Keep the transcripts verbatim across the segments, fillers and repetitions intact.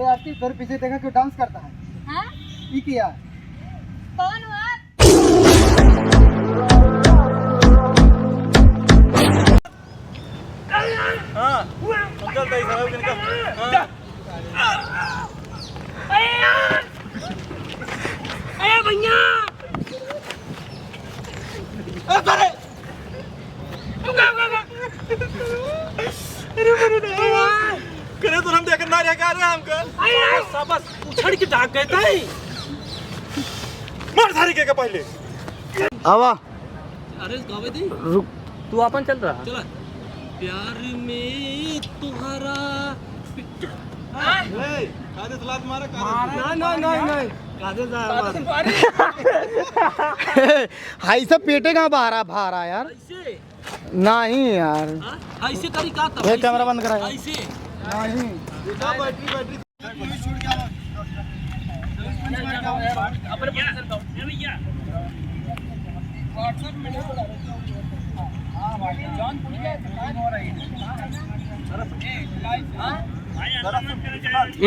ए आरती, तोरे पीछे देखा क्यों डांस करता है? हाँ? ई किया? कौन हो आप? हाँ, हम चलते हैं, सब दिन का। हाँ। अरे यार! अरे भैया! अरे सारे! अरे, अरे, अरे, अरे। करे तो हम देखत ना रहे का रे हमका। अरे, शाबाश, उछड़ के भाग गए तई। मार सारे के, के पहले। आवा। अरे, गावे दे। रुक। तू अपन चल रहा। चला। प्यार में तुम्हारा ए, कादे सलाद मारा, कादे। ना, ना, ना, ना। कादे जा, मार। हाय, सब पेटे का बाहर आ, बाहर आ यार। ऐसे? नहीं यार। हाँ? ऐसे करी का तब? ये कैमरा बंद करा यार। ऐसे? नहीं। ये जा, बैटरी, बैटरी।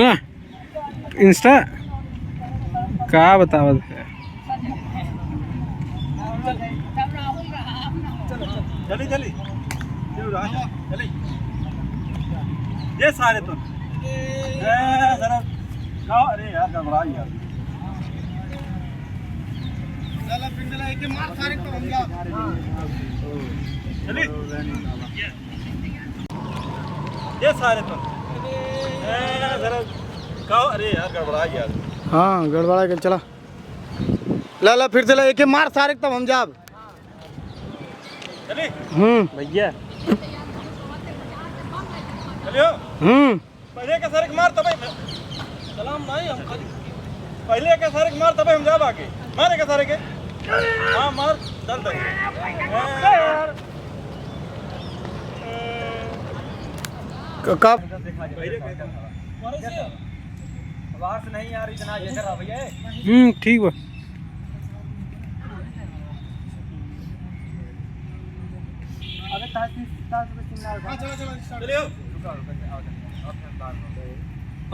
हाँ, इंस्टा का बतावत है? जल्दी, जल्दी। चलो, राज, जल्दी। ये सारे तो। ए, जरा, जाओ, अरे यार, गड़बड़ा यार। चलो, फिर चला, एक मार सारे को हम जाओ। चलिए। ये सारे तो। ए, जरा, जाओ, अरे यार, गड़बड़ा यार। हाँ, गड़बड़ा के चला। ला, ला, फिर से ला, एके मार सारे के तब हम जाब। चली। हम्म। भैया। चलियो। हम्म। पहले के सारे के मार तबे। सलाम नहीं, हम खाली। पहले के सारे के मार तबे हम जाब आगे। मारे के सारे के। हाँ, मार, चल दे। क-, कब? पहले के बाहर से नहीं यार, इतना ये कर रहा भैया। हम्म, ठीक बा। अबे ताज, ताज पे सिंगल। हाँ, चलो, चलो, start। चलियो।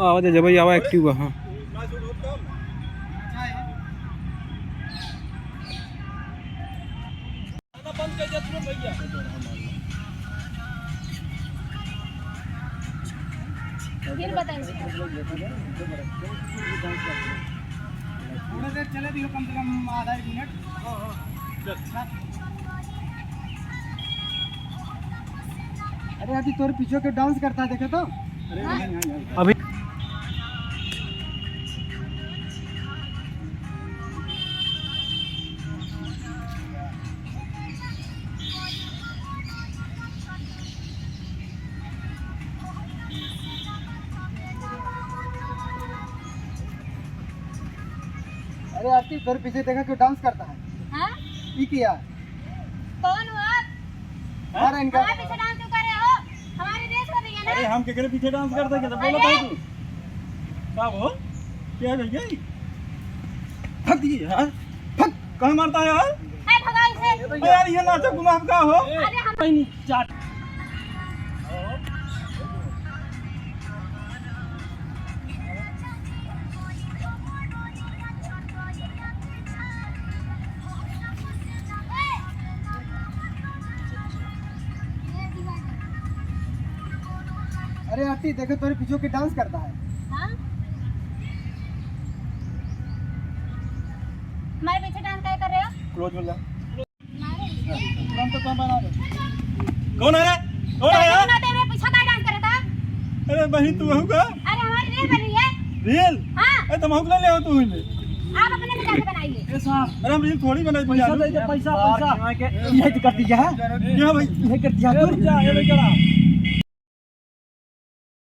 आवा दे जब आवा, active बा, हाँ। फिर बताइए। थोड़ा देर चले दियो, कम से कम आधा एक मिनट। अरे अभी तोरे पीछे के डांस करता है, देखे तो। अभी अरे आरती, तोरे पीछे देखा क्यों डांस करता है? हाँ? ई किया? कौन हो आप? अरे इनका हमारे पीछे डांस क्यों कर रहे हो? हमारी रेस हो रही है ना। अरे हम केकरे पीछे डांस करता है, तो बोला था तू। का हो? क्या है भैया? फट गई यार। फट, कहाँ मारता है यार? है भगाई से। अरे यार, ये नाटक घुमा का हो? अरे हम नहीं, जा। अरे आरती, देखो तोरे पीछे के डांस करता है। हाँ? हमारे पीछे डांस क्या कर रहे हो? क्लोज बोल रहा। तुरंत तो बना दे। कौन है रे? कौन है यार? पीछे का डांस कर रहा था? अरे बहिन, तू हूँ का? अरे हमारी रील बन रही है। रील? हाँ। अरे तुम हूँ ले हो तू ही ले। आप अपने से जाके बनाइए। ए साहब। अरे हम रील थोड़ी बनाई पैसा दे दे, पैसा, पैसा। ये तो कर दिया है। क्या भाई? ये कर दिया तू।